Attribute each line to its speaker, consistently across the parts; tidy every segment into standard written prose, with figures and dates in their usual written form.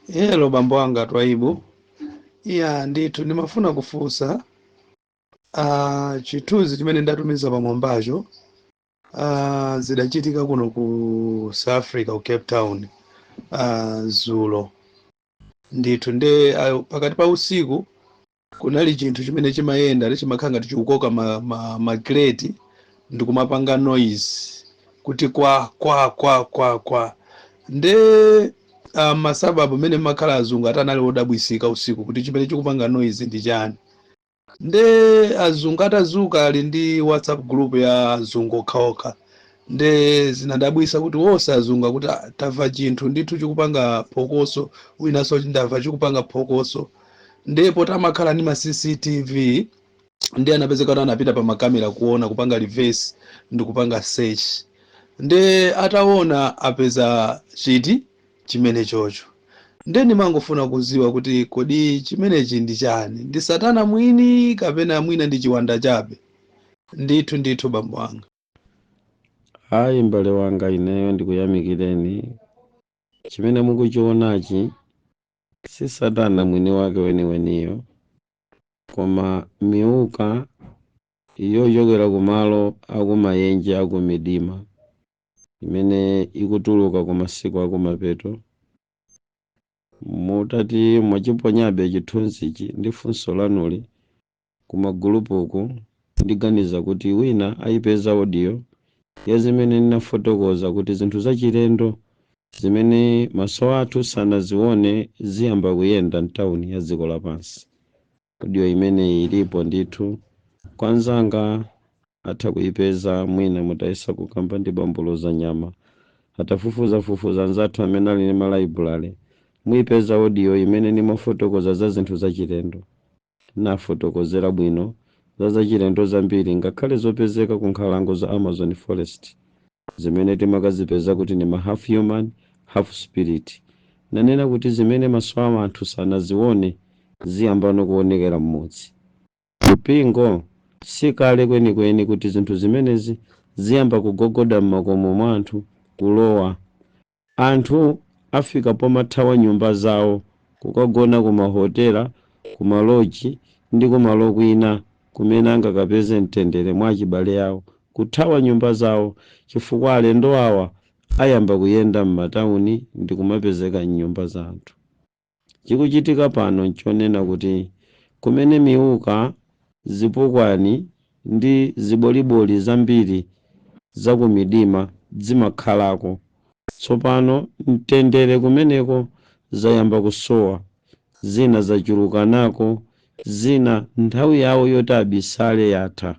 Speaker 1: Hello, bambo anga Twaibu. Iya ndithu, ndimafuna kufunsa chithunzi chimene ndatumiza pamwambacho. Zidachitika kuno ku South Africa, ku Cape Town, zulo ndithu. Nde pakati pa usiku kunali chinthu chimene chimayenda ndi chimakhala ngati chikukoka ma crate ndikumapanga noise kuti kwa kwa kwa kwa kwa. Nde ma suburb mmene mmakhala azungu ati anali odabwisika usiku kuti chimene chikupanga noise ndi chani. Nde azungu atazuka, ali ndi WhatsApp group ya azungu okhaokha, nde zinadabwisa kuti wonse azungu akuti, "Ah, tamva chinthu ndithu chikupanga phokoso." Winanso, "Ndamva chikupanga phokoso." Ndipo tamakhala ndi ma CCTV, ndi anapezeka kuti anapita pa makamera kuona, kupanga reverse ndi kupanga search, nde ataona apeza chiti chimene chocho. Nde ndimangofuna kuziwa kuti kodi chimenechi ndi chani? Ndi satana mwini kapena mwina ndi chiwanda chabe? Ndithu ndithu, bambo anga.
Speaker 2: Ayi, m'bale wanga, ineyo ndikuyamikireni. Chimene mukuchionachi si satana mwini wake weniweniyo, koma miuka yochokera kumalo akumayenje akumidima imene ikutuluka ku masiku akumapeto. Mutati mwachiponyabe chithunzichi ndi funso lanuli kumagulupuku, ndiganiza kuti wina ayipeza audio ya zimene ndinafotokoza kuti zinthu zachilendo zimene maso athu sanazione ziyamba kuyenda mtawuni ya dziko lapansi. Audio imene ilipo ndithu kwa anzanga, atha kuyipeza. Mwina mutayesa kukamba ndi bambulo za nyama, atafufuzafufuza anzathu amene ali ndi ma library, muyipeza audio imene ndimafotokoza za zinthu zachilendo. Nafotokozera bwino za zachilendo zambiri, ngakhale zopezeka ku nkhalango za Amazon forest zimene timakazipeza kuti ni ma half human, half spirit. Nanena kuti zimene maso a anthu sanazione ziyambano kuonekera mmudzi. Mpingo, sikale kwenikweni kuti zinthu zimenezi ziyamba kugogoda m'makomo mwa anthu, kulowa. Anthu afika pomathawa nyumba zawo kukagona kumahotela, kumaloji ndi kumalo kwina kumene angakapeze mtendere mwa achibale awo, kuthawa nyumba zawo chifukwa alendo awa ayamba kuyenda m'matawuni ndi kumapezeka m'nyumba za anthu. Chikuchitika pano nchonena kuti kumene miuka, zipukwani ndi ziboliboli zambiri zakumidima zimakhalako, tsopano mtendere kumeneko zayamba kusowa. Zina zachulukanako, zina nthawi yawo yoti abisale yatha,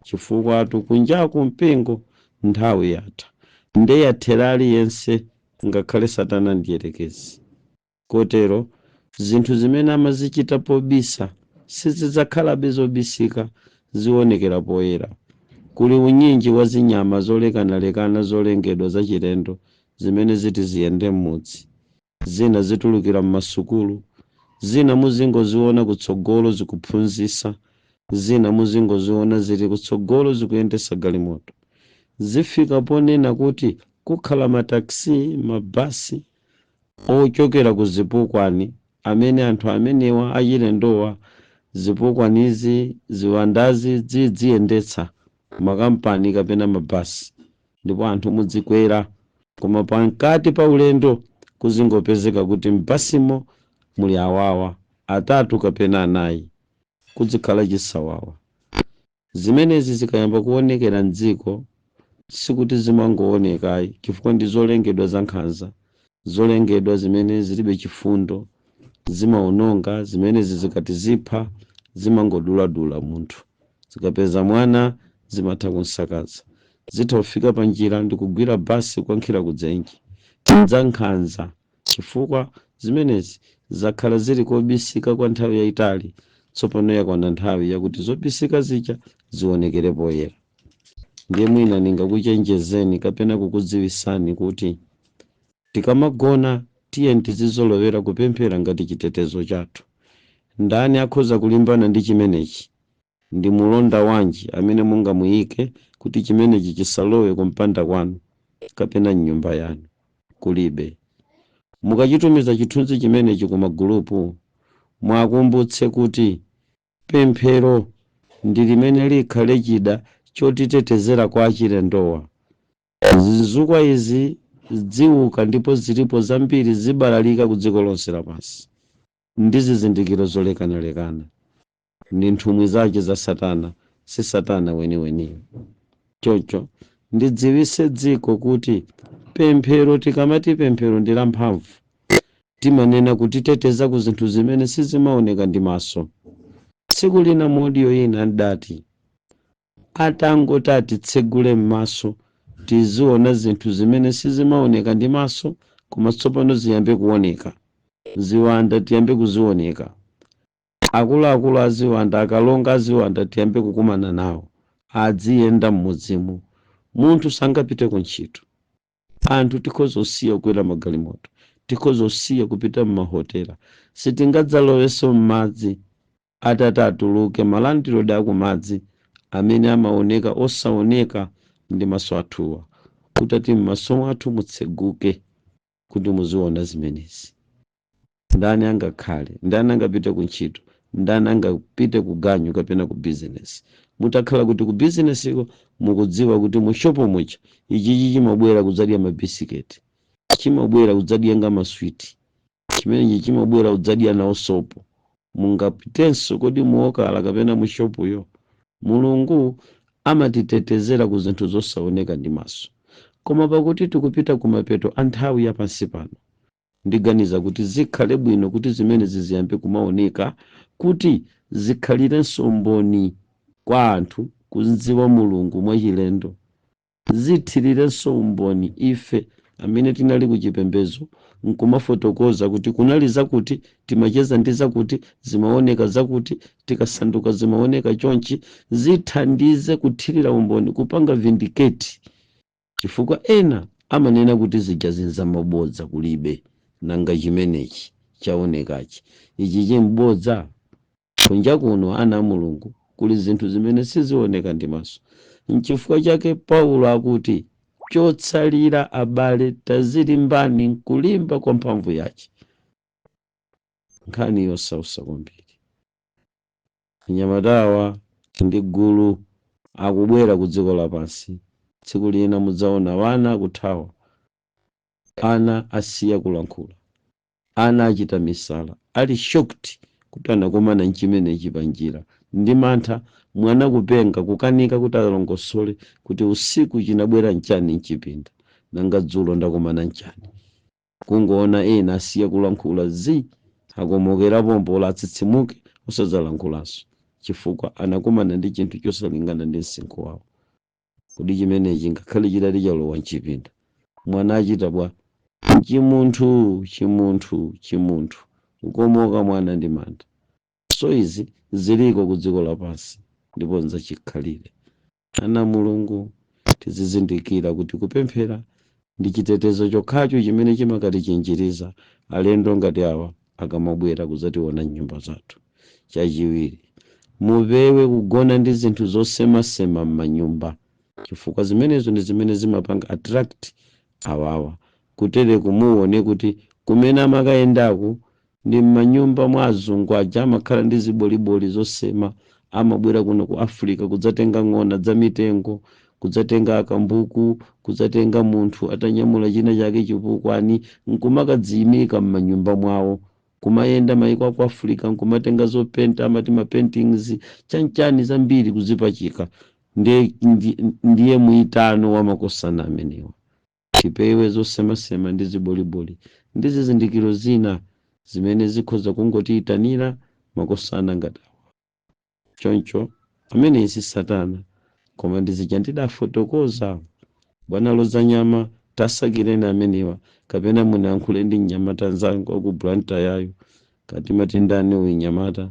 Speaker 2: chifukwa kunjaku, mpingo, nthawi yatha, nde yathera aliyense, ngakhale satana ndiyerekezi. Kotero zinthu zimene amazichita pobisa sizidzakhalabe zobisika, zionekera poyera. Kuli unyinji wa zinyama zolekanalekana zolengedwa zachilendo zimene ziti ziyende m'mudzi. Zina zitulukira m'masukulu, zina muzingoziona kutsogolo zikuphunzitsa, zina muzingoziona zili kutsogolo zikuyendesa galimoto. Zifika ponena kuti kukhala mataxi, mabasi ochokera ku zipukwani amene anthu amenewa achilendowa, zipukwanizi, ziwandazi zidziyendetsa makampani kapena mabasi, ndipo anthu mudzikwera, koma pakati pa ulendo kuzingopezeka kuti m'basimo muli awawa atatu kapena anayi, kudzikhala chisawawa. Zimenezi zikayamba kuonekera mdziko, sikuti zimangoonekayi, chifukwa ndi zolengedwa za nkhanza, zolengedwa zimene zilibe chifundo, zimaononga. Zimenezi zikati zipha, zimangoduladula munthu. Zikapeza mwana zimatha kunsakaza, zitha kufika pa njira ndi kugwira basi kukankhira kudzenje. Za nkhanza, chifukwa zimenezi zakhala zili kobisika kwa nthawi yayitali. Tsopano yakwana nthawi yakuti zobisika zija zionekere poyera. Ndiye mwina ndingakuchenjezeni kapena kukudziwisani kuti tikamagona, tiye tizizolowera kupemphera ngati chitetezo chathu. Ndani akhoza kulimbana ndi chimenechi? Ndi mulonda wanji amene mungamuyike kuti chimenechi chisalowe kumpanda kwanu kapena mnyumba yanu? Kulibe. Mukachitumiza chithunzi chimenechi ku magulupu, mwakumbutse kuti pemphero ndi limene likhale chida chotitetezera kwa achilendowa. Zizukwa izi ziuka ndipo zilipo zambiri, zibalalika ku dziko lonse lapansi ndi zizindikiro zolekanalekana. Ndi nthumwi zake za Satana, si Satana weniweniyo. Choncho ndidziwise dziko kuti pemphero, tikamati pemphero ndi lamphamvu, timanena kutiteteza ku zinthu zimene sizimaoneka ndi maso. Tsiku lina mu audio ina ndati atangoti atitsegule m'maso, tiziona zinthu zimene sizimaoneka ndi maso, koma tsopano ziyambe kuoneka. Ziwanda tiyambe kuzioneka, akuluakulu aziwanda, akalonga aziwanda tiyambe kukumana nawo, adziyenda m'mudzimu. Munthu sangapite ku ntchito, anthu tikhoza kusiya kukwera magalimoto, tikhoza kusiya kupita m'mahotela, sitingadzalowenso m'madzi atati atuluke ma landlord akumadzi amene amaoneka osaoneka ndi maso athuwa. Kutati m'maso mwathu mutseguke kuti muziona zimenezi, ndani angakhale? Ndani angapite ku ntchito? Ndani angapite ku ganyu kapena ku business? Mutakhala kuti ku businessiko mukudziwa kuti mu shopo mucha ichichi chimabwera kudzadya mabisiketi, chimabwera kudzadya nga maswiti, chimenechi chimabwera kudzadya nawo sopo, mungapitenso kodi muokala kapena mu shopuyo? Mulungu amatitetezera ku zinthu zosaoneka ndi maso. Koma pakuti tikupita kumapeto a nthawi yapansi pano, ndiganiza kuti zikhale bwino kuti zimenezi ziyambe kumaoneka, kuti zikhalirenso mboni kwa anthu kudziwa Mulungu mwachilendo, zithirirenso umboni ife amene tinali ku chipembedzo nkumafotokoza kuti kunali zakuti, timacheza ndi zakuti, zimaoneka zakuti, tikasanduka zimaoneka chonchi. Zithandize kuthirira umboni, kupanga vindicate, chifukwa ena amanena kuti zija zinzamabodza, kulibe. Nanga chimenechi chaonekachi, ichi chimbodza? Kunja kuno, ana a Mulungu, kuli zinthu zimene sizioneka ndi maso. Nchifukwa chake Paulo akuti, "Chotsalira, abale, tazilimbani nkulimba kwa mphamvu yace." Nkhani yosausa kwambiri. Anyamatawa ndi gulu akubwera ku dziko lapansi. Tsiku lina mudzaona wana akuthawa, ana asiya kulankhula, ana achita misala, ali shocked kuti anakumana nchimenechi panjira, ndi mantha, mwana kupenga, kukanika kuti alongosole kuti usiku chinabwera nchani mchipinda, nanga dzulo ndakumana nchani. Kungoona ena asiya kulankhula zi, akomokera pompo, atsitsimuke, osadzalankhulanso, chifukwa anakumana ndi chinthu chosalingana ndi msinkhu wawo. Kodi chimenechi ngakhale chidati chalowa mchipinda, mwana achita bwa? Chimunthu, chimunthu, chimunthu kukomoka mwana ndi mantha. So izi ziliko ku dziko lapansi ndipo nzachikhalire. Ana Mulungu, tizizindikira kuti kupemphera ndi chitetezo chokhacho chimene chimakati alendo ngati awa akamabwera kudzationa mnyumba zathu. Chachiwiri, mupewe kugona ndi zinthu zosemasema m'manyumba, chifukwa zimenezo ndi zimene zimapanga attract awawa. Kutere kumuone kuti kumene amakayendaku ndi m'manyumba mwa azungu aja amakhala ndi ziboliboli zosema. Amabwera kuno ku Africa kudzatenga ng'ona za mitengo, kudzatenga akambuku, kudzatenga munthu atanyamula china chake chipukwani, nkumakadziyimika m'manyumba mwawo. Kumayenda maiko aku Africa nkumatenga zopenta, amati ma paintings, chanchani, zambiri kuzipachika. Ndiye, ndiye muitano wa makosana amenewa. Tipewe zosemasema ndi ziboliboli ndi zizindikiro zina zimene zikhoza kungotiyitanira makosana ngati awa. Choncho amene si Satana, koma ndizija ndidafotokoza, bwana Lozanyama, tasakireni amenewa, kapena munayankhule ndi mnyamata nzangu aku Blantyre, kati matindani uyu nyamata,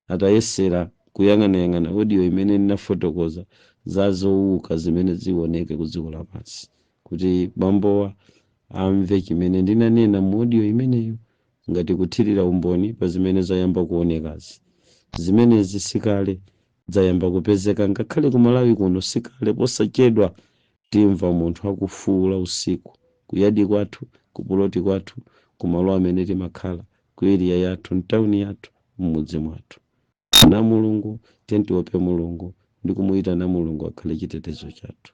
Speaker 2: atayesera kuyang'anayang'ana audio imene ndinafotokoza za zowuka zimene zioneke ku dziko lapansi, kuti bambowa amve chimene ndinanena mu audio imeneyo ngati kuthirira umboni pa zimene zayamba kuonekazi. Zimenezi sikale zayamba kupezeka, ngakhale ku Malawi kuno sikale. Posachedwa timva munthu akufuula usiku kuyadi kwathu, kupuloti kwathu. Kumalo amene timakhala, ku area yathu, mtawuni yathu, m'mudzi mwathu. Na Mulungu, tiyeni tiope Mulungu ndi kumuyitana Mulungu akhale chitetezo chathu.